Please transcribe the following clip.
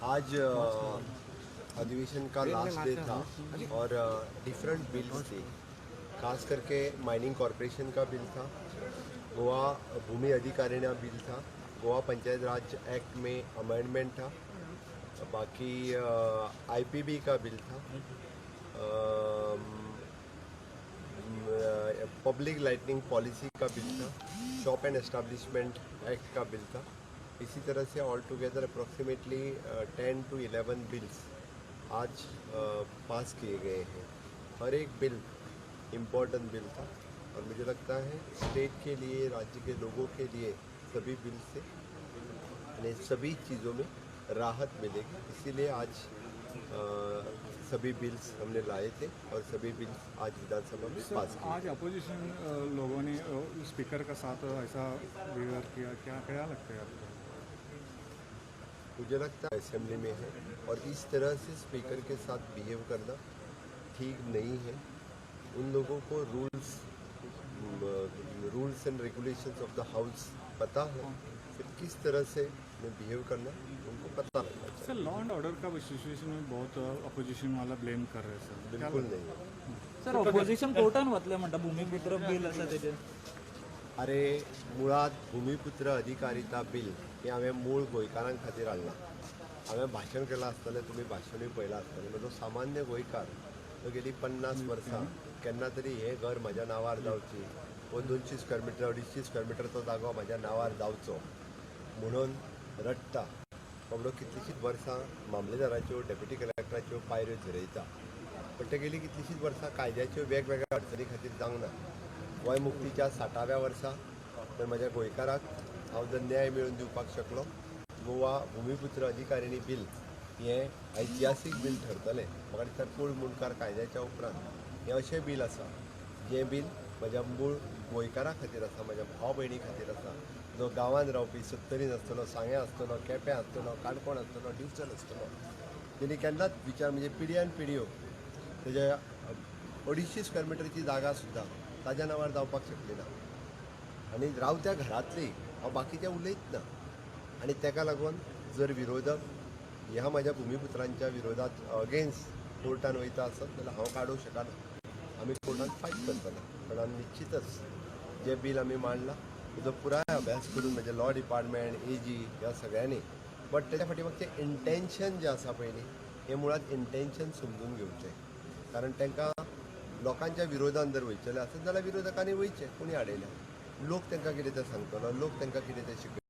आज अधिवेशन का लास्ट डे था और डिफरेंट बिल्स थे। खास करके माइनिंग कॉरपोरेशन का बिल था, गोवा भूमि अधिकारिणा बिल था, गोवा पंचायत राज एक्ट में अमेंडमेंट था, बाकी आईपीबी का बिल था, पब्लिक लाइटनिंग पॉलिसी का बिल था, शॉप एंड एस्टाब्लिशमेंट एक्ट का बिल था। इसी तरह से all together approximately 10 to 11 bills आज पास किए गए हैं। हर एक बिल इम्पोर्टेंट बिल था और मुझे लगता है स्टेट के लिए, राज्य के लोगों के लिए सभी बिल से यानी सभी चीज़ों में राहत मिलेगी। इसीलिए आज सभी बिल्स हमने लाए थे और सभी बिल्स आज विधानसभा में पास किए। आज अपोजिशन लोगों ने स्पीकर का साथ ऐसा बिहेवियर किया, क्या क्या लगता है आपको? मुझे लगता है असेंबली में है और इस तरह से स्पीकर के साथ बिहेव करना ठीक नहीं है। उन लोगों को rules and regulations of the house पता है, फिर किस तरह से बिहेव करना उनको पता लगना चाहिए। सर, लॉ एंड ऑर्डर का सिचुएशन में बहुत अपोजिशन वाला ब्लेम कर रहे हैं सर, क्या बिलकुल नाही आहे। सर, ऑपोजिशन कोर्टान वतले म्हणटा, भूमिपुत्र बील आसा तेजेर. अरे, मुळात भूमिपुत्र अधिकारिता बील हें हांवें मूळ गोंयकारां खातीर हाडलां। हांवें भाशण केलां आसतलें, तुमी भाशणूय पळयलां आसतलें। म्हजो सामान्य गोंयकार तो गेली 50 वर्सां केन्ना तरी हें घर म्हज्या नांवार जावची वो 200 स्क्वेअर मिटर, 250 स्क्वेअर मिटरचो जागो म्हज्या नांवार जावचो म्हणून रडटा। बाबडो कितलींशींच वर्सां मामलेदाराच्यो, डेप्युटी कलेक्टराच्यो पायऱ्यो झरयता, पण ते गेली कितलींशींच वर्सां कायद्याच्यो वेगवेगळ्या अडचणी खातीर जावंक ना। गोंय मुक्तीच्या 60व्या वर्सा तर म्हज्या गोंयकाराक हांव जर न्याय मेळोवन दिवपाक शकलो, गोवा भूमिपुत्र अधिकारिणी बील हें ऐतिहासीक बील ठरतलें। म्हाका दिसता कूळ मुंडकार कायद्याच्या उपरांत हें अशें बील आसा जें बील म्हज्या मूळ गोंयकारा खातीर आसा, म्हज्या भाव भयणी खातीर आसा, जो गांवांत रावपी सत्तरीन आसतलो, सांग्यां आसतलो, केप्यां आसतलो, काणकोण आसतलो, दिवचल आसतलो, तेणी केन्नाच विचार म्हणजे पिढ्यान पिढयो तेज्या 250 स्क्वेअर मिटरची जागा सुद्दां ताज्या नांवार जावपाक शकली ना आनी रावत्या घरांतली, हांव बाकीचें उलयत ना। आनी ताका लागून जर विरोधक ह्या म्हज्या भुमिपुत्रांच्या विरोधात, अगेन्स्ट कोर्टान वयता आसत जाल्यार हांव काडूंक शकना। आमी कोर्टान फायट करतले, पण आमी निश्चितच जें बील आमी मांडलां तेजो पुराय अभ्यास करून म्हजें लॉ डिपार्टमेंट, एजी ह्या सगळ्यांनी, बट तेच्या फाटी मागचें इंटेन्शन जें आसा पळय न्ही, हें मुळात इंटेन्शन समजून घेवचें, कारण तांकां लोकांच्या विरोधान जर वयचेलें आसत जाल्यार विरोधकांनी वयचें, कोणी आडयल्या? लोक तांकां कितें तें सांगतलो, लोक तांकां कितें तें शिकयतलो।